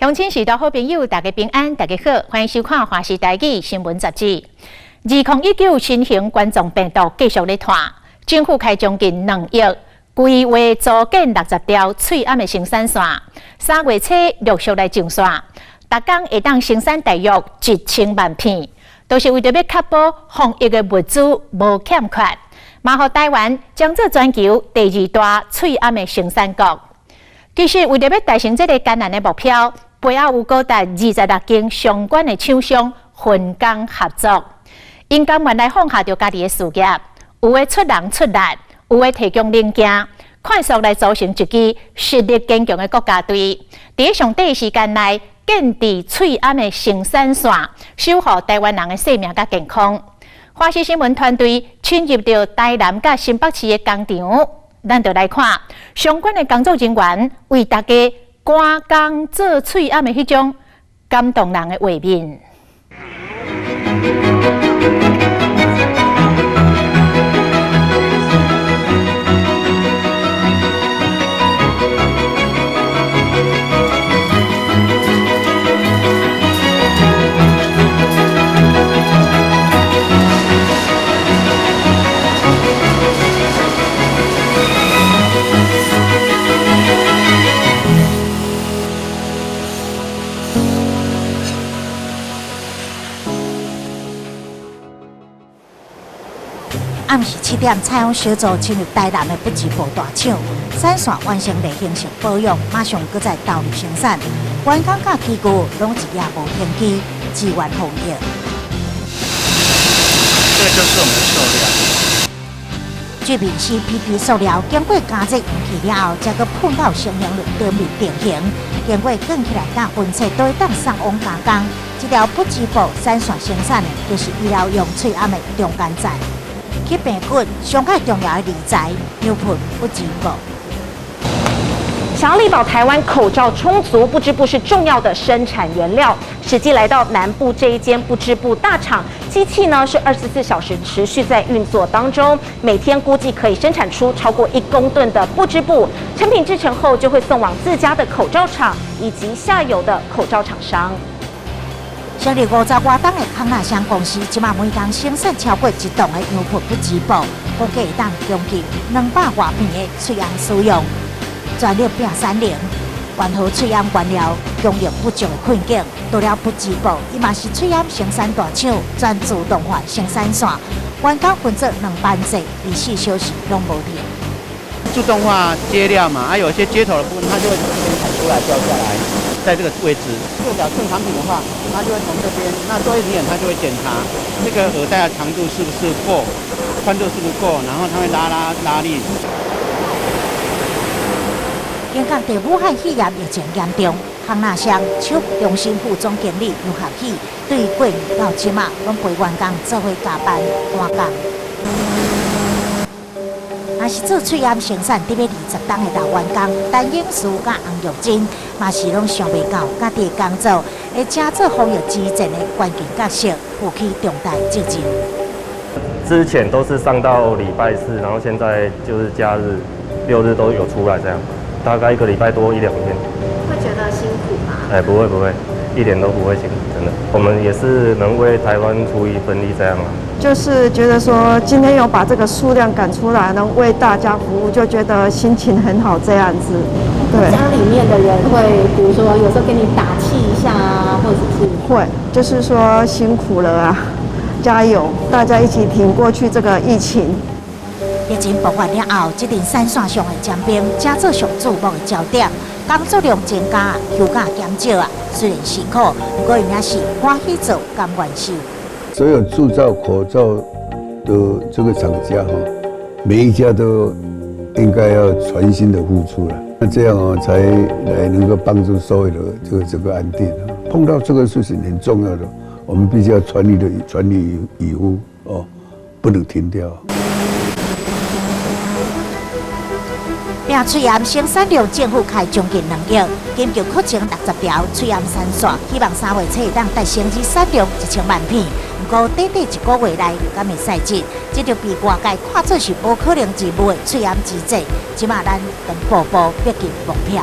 鄉親序大好朋友，大家平安，大家好，歡迎收看《華視台語新聞雜誌》。2019新型冠狀病毒繼續咧拖，政府開將近2億，規劃組建60條喙罨的生產線，3月初陸續來上線，逐工會當生產大約1000萬片，都是為著欲確保防疫的物資無欠缺，嘛予台灣將做全球第二大喙罨的生產國。其實為著欲達成這个艱難的目標，背後有高達26間相關的廠商分工合作，𪜶甘願來放下著家己的事業，有的出人出力，有的提供零件，快速來組成一支實力堅強的國家隊，佇上短時間內建置喙罨的生產線，守護台灣人的生命佮健康。華視新聞團隊深入著台南佮新北市的工廠，咱就來看相關的工作人員為大家趕工做喙罨的彼種感動人的畫面。暗時7點，採訪小組深入台南的不織布大廠，產線完成例行性保養，馬上閣再投入生產。員工佮機具攏一夜無停機，支援防疫。這個就是我們的塑料。這面 CPP 塑料經過加熱熔起了後，才閣噴到成型輪頂面定型，經過捲起來佮分切，都會當送往加工。這條不織布產線生產的，就是醫療用喙罨的中間站。去病骨上蓋重要的理財，牛噴不織布。想要力保台灣口罩充足，不織布是重要的生產原料。實際來到南部這一間不織布大廠，機器呢是24小時持續在運作當中，每天估計可以生產出超過1公噸的不織布。成品製成後，就會送往自家的口罩廠以及下游的口罩廠商。成立50外冬的康納香公司，這馬每工生產超過1噸的羊皮不織布，估計會當供給200外片的喙罨使用。全力拼產能，緩和喙罨原料供應不足的困境。除了不織布，伊嘛是喙罨生產大廠，全自動化生產線，員工分做兩班制，24小時攏無停。自動化接料嘛，啊，有些接頭的部分，它就會從這邊彈出來掉下來，在這個位置。如果假正常品的話，它就會從這邊，那做一點，它就會檢查這個耳帶的長度是不是夠，寬度是不是夠，然後它會拉拉拉力。香港對武漢肺炎疫情嚴重，康納香廠中心副總經理楊學喜對過年到這馬，攏陪員工做伙加班趕工。若是做喙罨生產，得欲20冬的老員工陳英樹佮洪玉珍，嘛是攏想袂到，家己的工作會成做防疫之戰的關鍵角色，負起重大責任。之前都是上到禮拜四，然後現在就是假日、六日都有出來這樣。大概一個禮拜多一兩天。會覺得辛苦嗎？哎，不會不會，一點都不會辛苦，真的。我們也是能為台灣出一份力這樣啊。就是覺得說今天有把這個數量趕出來，能為大家服務，就覺得心情很好這樣子。對。家裡面的人會，比如說有時候給你打氣一下啊，或者是？會，就是說辛苦了啊，加油，大家一起挺過去這個疫情。疫情爆發了後，這陣產線上的尖兵，成做上注目的焦點，工作量增加，休假減少啊。雖然辛苦，不過𪜶也是歡喜做，甘願受。所有鑄造口罩的這個廠家哈，每一家都應該要全心的付出了，那這樣哦，才來能夠幫助社會的這個安定。碰到這個事情很重要的，我們必須要全力以赴哦，不能停掉。拼喙罨生產量政府開將近2億，緊急擴增60條喙罨產線，希望3月初會當達成日產量1000萬片。不過短短一個月內，敢會使這？這就被外界看作是無可能任務的喙罨之戰。這馬咱等步步逼近目標。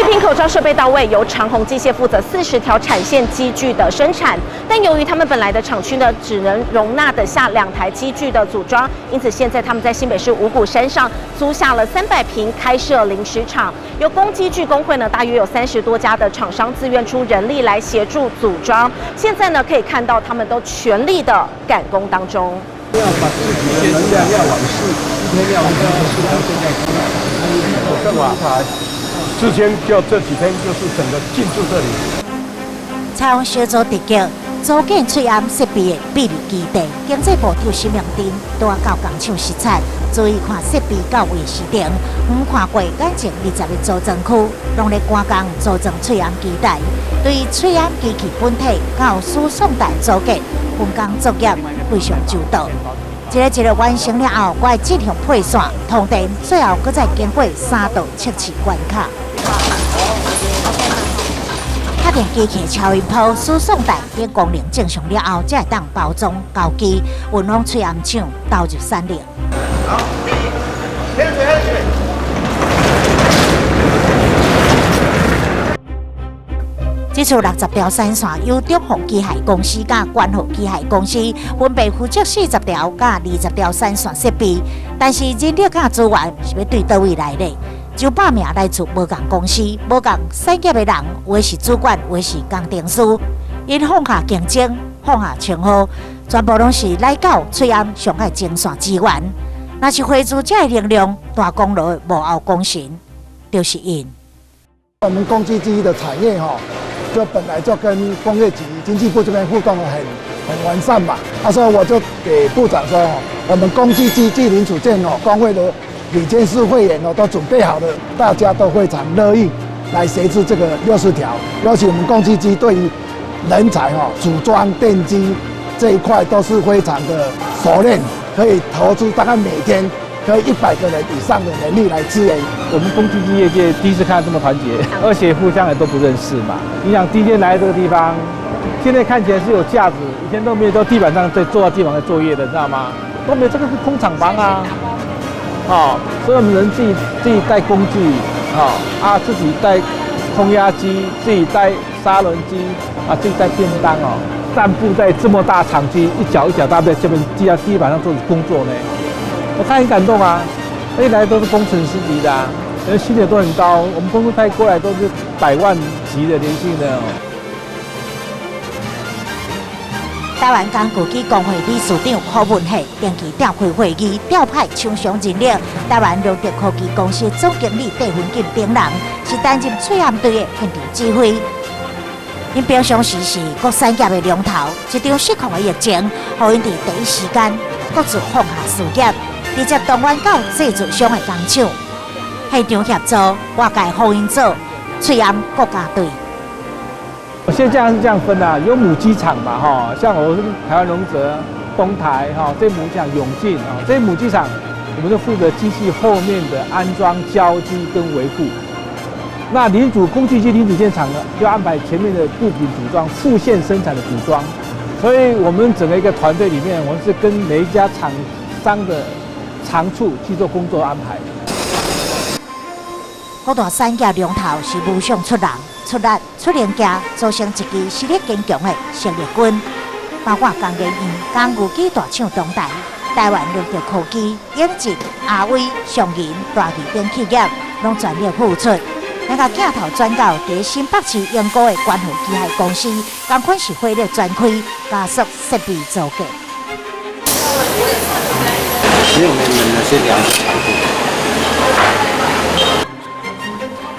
力品口罩設備到位，由長鴻機械負責40條產線機具的生產。但由於他們本來的廠區呢，只能容納得下2台機具的組裝，因此現在他們在新北市五股山上租下了300坪，開設臨時廠。由工機具工會呢，大約有30多家的廠商自願出人力來協助組裝。現在呢，可以看到他們都全力的趕工當中。要把自己的能量要往四，一天要4條現在出來，之前就這幾天就是整個進駐這裡。採用小組特技，組建喙罨設備的秘密基地。經濟部長沈榮津拄仔到工廠視察，注意看設備到位時程，遠看過眼前20個組裝區，攏咧趕工組裝喙罨機台。對喙罨機器本體到輸送帶組建分工作業非常周到。一个一个完成了後，閣愛進行配線、通電，最後閣再經過三道測試關卡。確定機器超音波、輸送帶等功能正常了後，才會當包裝交機，運往喙罨廠投入產能。好，黑水黑水。這次60條產線由中鴻機械公司佮關和機械公司分別負責40條佮20條產線設備，但是人力佮資源是欲對佗位來的？900名來自無仝公司、無仝產業的人，有的是主管，有的是工程師，𪜶放下競爭，放下稱號，全部攏是來到喙罨上愛前線支援。若是匯聚這个能量，大功勞的幕後功臣就是𪜶。我們工具機的產業吼，就本來就跟工業局、經濟部這邊互動得很完善嘛。他說我就給部長說，我們工具機具零組件哦，工會的理監事會員哦都準備好了，大家都非常樂意來協助這個60條。尤其我們工具機對於人才哦，組裝電機這一塊都是非常的熟練，可以投資大概每天可以100個人以上的人力來支援。我們工具機業界第一次看到這麼團結，而且互相也都不認識嘛。你想第一天來這個地方，現在看起來是有架子，以前都沒有，到地板上在坐到地板上作業的，知道嗎？都沒有，這個是空廠房啊。哦，所以我們人自己帶工具，哦啊，自己帶空壓機，自己帶砂輪機，啊，自己帶便當哦。散布在這麼大廠區，一腳一腳大在這邊地下地板上做工作呢，我看很感動啊。一來都是工程師級的啊，人薪水都很高，我們公司派過來都是百萬級的年薪的哦。台灣工具機工會理事長柯文哲定期召開會議，調派廠商人力。台灣龍德科技公司總經理戴文錦等人是擔任喙罨隊的現場指揮。𪜶平常時是各產業的龍頭，這場失控的疫情，予𪜶佇第一時間各自放下事業，直接動員到製造商的工廠，現場協助外界予𪜶做喙罨國家隊。我現在這樣是這樣分啊，有母機廠嘛，哈，像我是台灣龍澤、東台，哈，這母機廠永進啊，這母機廠，我們就負責機器後面的安裝、交機跟維護。那零組工具機零組件廠呢，就安排前面的部品組裝、副線生產的組裝。所以我們整個一個團隊裡面，我們是跟每一家廠商的長處去做工作安排。各大產業龍頭是無償出人、出力、出零件，組成一支實力堅強的生力軍。包括工研院、工具機大廠東台、台灣龍德科技、永進、阿威、上銀、大義等企業，攏全力付出。咱共鏡頭轉到佇新北市鶯歌的關和機械公司，仝款是火力全開，加速設備組建。沒有沒有，那是兩個。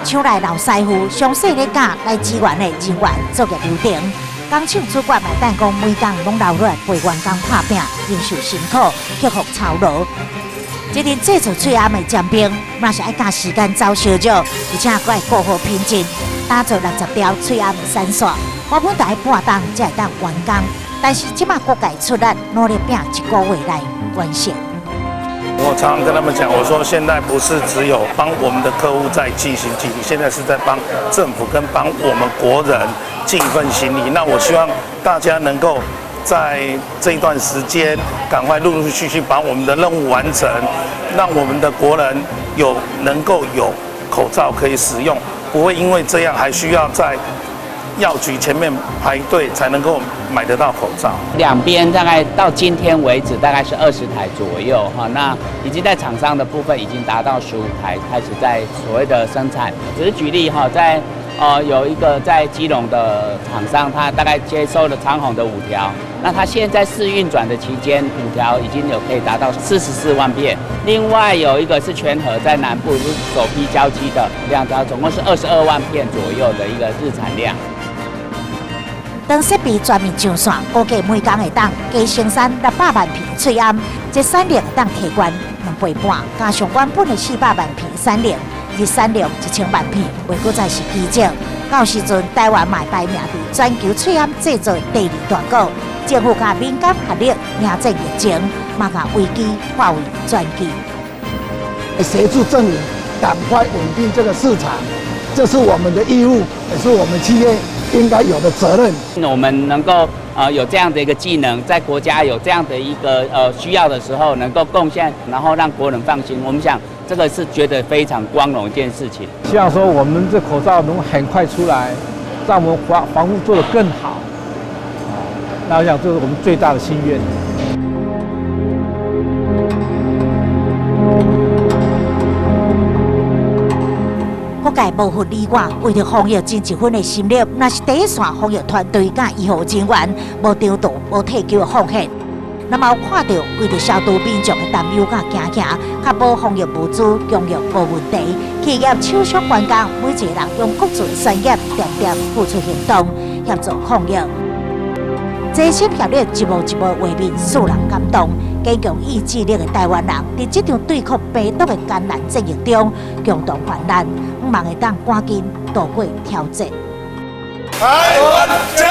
廠內老師傅詳細咧教來支援的人員作業流程。工廠主管嘛等講，每工攏留落來陪員工拍拚，忍受辛苦，克服操勞。這陣製造喙罨的尖兵，嘛是愛共時間走相約，而且閣愛顧好品質，打造60條喙罨的產線，原本著愛半冬才會當完工，但是這馬各界出力，努力拚一個月內完成。我常常跟他們講，我說現在不是只有幫我們的客戶在進行盡力，現在是在幫政府跟幫我們國人盡一份心力。那我希望大家能夠在這一段時間，趕快陸陸續續把我們的任務完成，讓我們的國人有能夠有口罩可以使用，不會因為這樣還需要在藥局前面排隊才能夠買得到口罩。兩邊大概到今天為止，大概是20台左右哈。那已經在廠商的部分已經達到15台，開始在所謂的生產。只是舉例哈，在有一個在基隆的廠商，他大概接收了長鴻的五條，那他現在試運轉的期間，五條已經有可以達到44萬片。另外有一個是全和在南部是首批交機的兩條，總共是22萬片左右的一個日產量。當設備全面上線，估計每工會當加生產600萬片喙罨，這產量會當提懸2倍半，加上原本的400萬片產量，日產量1000萬片，袂閣再是奇蹟。到時陣，台灣嘛排名佇全球喙罨製造第二大國，政府佮民間合力迎戰疫情，嘛共危機化為轉機。協助政府趕快穩定這個市場，這是我們的義務，也是我們企業應該有的責任。我們能夠有這樣的一個技能，在國家有這樣的一個需要的時候，能夠貢獻，然後讓國人放心。我們想這個是覺得非常光榮一件事情。希望說我們這口罩能很快出來，讓我們防護做得更好。那我想這是我們最大的心願。各界無分你我，為著防疫盡一份的心力，若是第一線防疫團隊佮醫護人員無長度、無退休的奉獻，那麼有看著為著消除民眾的擔憂佮驚嚇，確保防疫物資供應無問題。企業廠商員工每一個人用各自的專業，點點付出行動，協助抗疫。齊心協力，一幕一幕畫面，使人感動。堅強意志力的台灣人，佇這場對抗病毒的艱難戰役中，共同患難，向望會當趕緊渡過挑戰。台灣加